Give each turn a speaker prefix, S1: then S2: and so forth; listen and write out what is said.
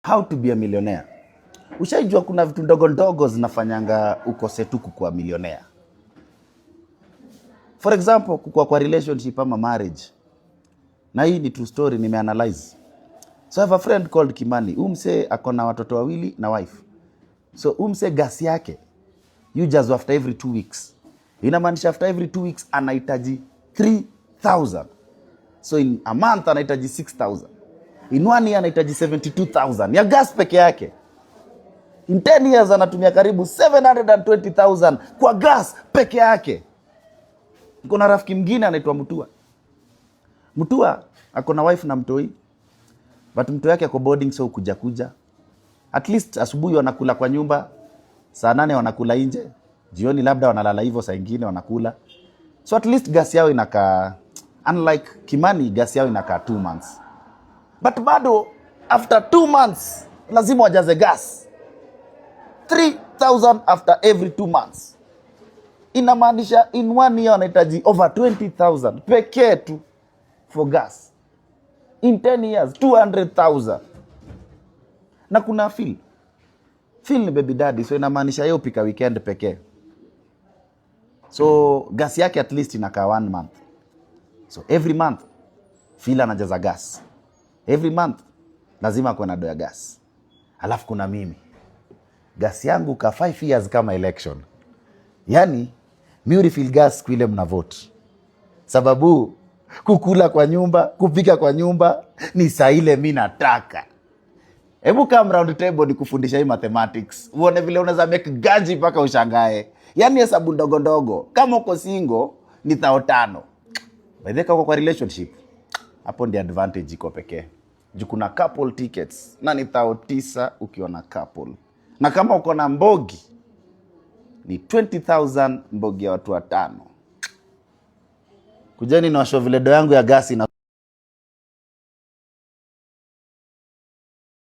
S1: How to be a millionaire. Ushaijua kuna vitu ndogo ndogo zinafanyanga ukose tu kukuwa millionaire? For example, kukua kwa relationship ama marriage. Na hii ni true story, nimeanalyze. So I have a friend called Kimani. Huyu msee ako na watoto wawili na wife. So huyu msee gas yake hujazwa after every 2 weeks. Inamaanisha after every 2 weeks anahitaji 3000. So in a month anahitaji 6000. In one year anahitaji 72,000 ya gas peke yake. In 10 years anatumia karibu 720,000 kwa gas peke yake. Kuna rafiki mwingine anaitwa Mutua. Mutua ako na wife na mtoi, but mtoi yake ako boarding, so kuja kuja. At least asubuhi wanakula kwa nyumba, saa 8 wanakula nje, jioni labda wanalala hivyo, saa ingine wanakula. So at least gas yao inakaa, unlike Kimani, gas yao inakaa 2 months. But bado after 2 months lazima wajaze gas 3000 after every 2 months. Inamaanisha in one year wanahitaji over 20,000 pekee tu for gas. In 10 years, 200,000. Na kuna Phil. Phil ni baby daddy, so inamaanisha yeye hupika weekend pekee. So gas yake at least inakaa one month. So every month Phil anajaza gas. Every month lazima akuwe na do ya gas. Alafu kuna mimi. Gas yangu ka 5 years kama election. Yani mi refill gas siku ile mna vote. Sababu kukula kwa nyumba, kupika kwa nyumba ni saa ile mi nataka. Hebu come round table nikufundisha hii mathematics. Uone vile unaweza make ganji mpaka ushangae. Yaani hesabu ndogo ndogo. Kama uko single ni thao 5. By the way, kama uko kwa relationship, hapo ndio advantage iko pekee. Juu kuna couple tickets na ni thao 9 ukiwa na couple, na kama uko na mbogi ni 20,000, mbogi ya watu watano. Kujeni niwashow vile do yangu ya gasi na